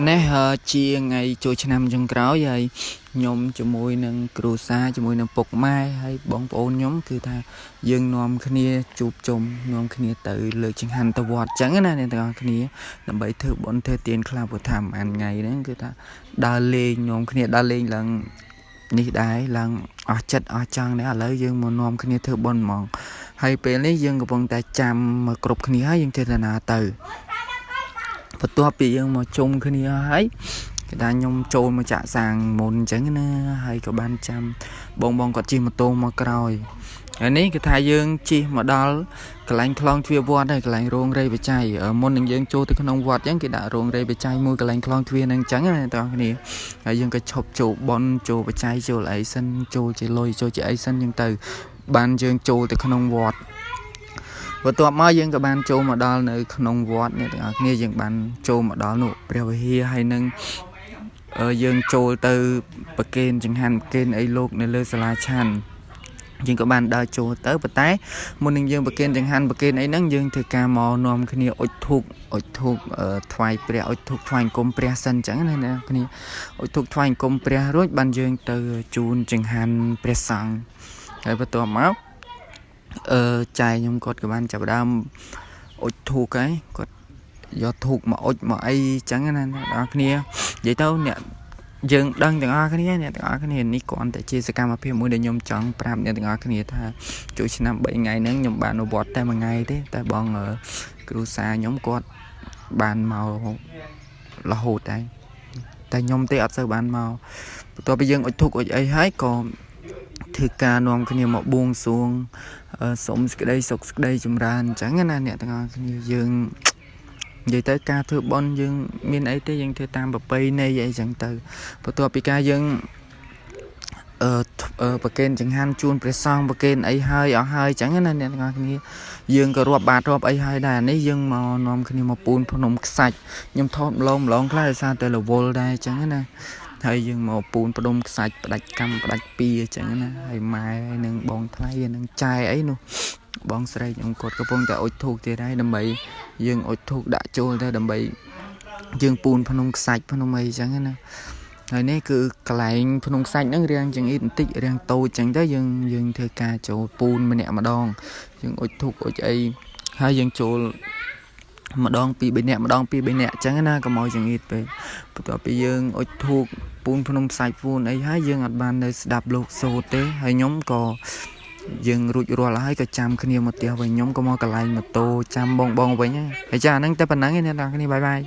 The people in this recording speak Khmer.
នេះជាថ្ងៃចូលឆ្នាំចុងក្រោយហើយខ្ញុំជាមួយនឹងគ្រួសារជាមួយនឹងពុកម៉ែហើយបងប្អូនខ្ញុំគឺថាយើងនាំគ្នាជួបជុំនាំគ្នាទៅលើកចង្ហាន់ទៅវត្តអញ្ចឹងណាអ្នកទាំងអស់គ្នាដើម្បីធ្វើបុណ្យធ្វើទានខ្លះព្រោះថាប្រហែលថ្ងៃហ្នឹងគឺថាដើរលេងនាំគ្នាដើរលេងឡើងនេះដែរឡើងអស់ចិត្តអស់ចង់ដែរឥឡូវយើងមកនាំគ្នាធ្វើបុណ្យហ្មងហើយពេលនេះយើងកំពុងតែចាំមកគ្រប់គ្នាហើយយើងធ្វើដំណើរទៅ បន្ទាប់ពីយើងមកជុំគ្នាហើយគេថាខ្ញុំចូលមកចាក់សាំងមុនអញ្ចឹងណាហើយក៏បានចាំបងបងគាត់ជិះម៉ូតូមកក្រោយហើយនេះគឺថាយើងជិះមកដល់កន្លែងខ្លងទ្វារវត្តហើយកន្លែងរោងរៃបច្ច័យមុននឹងយើងចូលទៅក្នុងវត្តអញ្ចឹងគេដាក់រោងរៃបច្ច័យមួយកន្លែងខ្លងទ្វារហ្នឹងអញ្ចឹងណាបងប្អូនគ្នាហើយយើងក៏ឈប់ចូលបន់ចូលបច្ច័យចូលអីសិនចូលជាលុយចូលជាអីសិនអញ្ចឹងទៅបានយើងចូលទៅក្នុងវត្ត បន្ទាប់មកយើងក៏បានចូលមកដល់នៅក្នុងវត្តអ្នកទាំងអស់គ្នាយើងបានចូលមកដល់នោះព្រះវិហារហើយនឹងយើងចូលទៅប្រគេនចង្ហាន់ប្រគេនអីលោកនៅលើសាលាឆាន់យើងក៏បានដើរចូលទៅប៉ុន្តែមុននឹងយើងប្រគេនចង្ហាន់ប្រគេនអីហ្នឹងយើងធ្វើការមកនាំគ្នាអុជធូបអុជធូបថ្វាយព្រះអុជធូបថ្វាយអង្គមព្រះសិនអញ្ចឹងណាអ្នកគ្នាអុជធូបថ្វាយអង្គមព្រះរួចបានយើងទៅជូនចង្ហាន់ព្រះសង្ឃហើយបន្ទាប់មក ចែខ្ញុំគាត់ក៏បានចាប់ផ្ដើមអុជធូបហើយគាត់យកធូបមកអុជមកអីចឹងណាអ្នកនរគ្នានិយាយទៅអ្នកយើងដឹងទាំងអស់គ្នាអ្នកទាំងអស់គ្នានេះគ្រាន់តែជាសកម្មភាពមួយដែលខ្ញុំចង់ប្រាប់អ្នកទាំងអស់គ្នាថាចូលឆ្នាំ3ថ្ងៃហ្នឹងខ្ញុំបានវត្តតែមួយថ្ងៃទេតែបងគ្រូសាខ្ញុំគាត់បានមករហូតដែរតែខ្ញុំទេអត់សូវបានមកបន្ទាប់ពីយើងអុជធូបអុជអីហើយក៏ធ្វើការនាំគ្នាមកបួងសួង សុំសេចក្តីសុខសេចក្តីចម្រើនអញ្ចឹងណាអ្នកទាំងអស់គ្នាយើងនិយាយទៅការធ្វើបុណ្យយើងមានអីទេយើងធ្វើតាមប្រពៃណីអីចឹងទៅបន្ទាប់ពីការយើងអឺប្រគេនចង្ហាន់ជូនព្រះសង្ឃប្រគេនអីហើយអស់ហើយចឹងណាអ្នកទាំងអស់គ្នាយើងក៏រាប់បាតរាប់អីហើយដែរនេះយើងមកនាំគ្នាមកពូនភ្នំខ្សាច់ខ្ញុំថតម្លងម្លងខ្លះដោយសារតែរវល់ដែរចឹងណាហើយយើងមកពូនផ្ដុំខ្សាច់ផ្ដាច់កម្មផ្ដាច់ពីអញ្ចឹងណាហើយម៉ែហើយនឹងបងថ្លៃនឹងចែអីនោះបងស្រីខ្ញុំគាត់កំពុងតែអុជធូបទៀតហើយដើម្បីយើងអុជធូបដាក់ចូលទៅដើម្បីយើងពូនភ្នំខ្សាច់ភ្នំអីចឹងណាហើយនេះគឺកន្លែងភ្នំខ្សាច់ហ្នឹងរាងចង្អៀតបន្តិចរាងតូចចឹងទៅយើងយើងធ្វើការចូលពូនម្នាក់ម្ដងយើងអុជធូបអុជអីហើយយើងចូលម្ដងពីរបីនាក់ម្ដងពីរបីនាក់ចឹងណាកុំឲ្យចង្អៀតពេកបន្ទាប់ពីយើងអុជធូបពូនភ្នំខ្សាច់ពូនអីហើយយើងអត់បាននៅស្ដាប់លោកសូត្រទេហើយខ្ញុំក៏យើងរួចរាល់ហើយក៏ចាំគ្នាមកផ្ទះវិញខ្ញុំក៏មកកន្លែងម៉ូតូចាំបងបងវិញហើយចាហ្នឹងតែប៉ុណ្្នឹងឯងអ្នកនរគ្នាbye bye.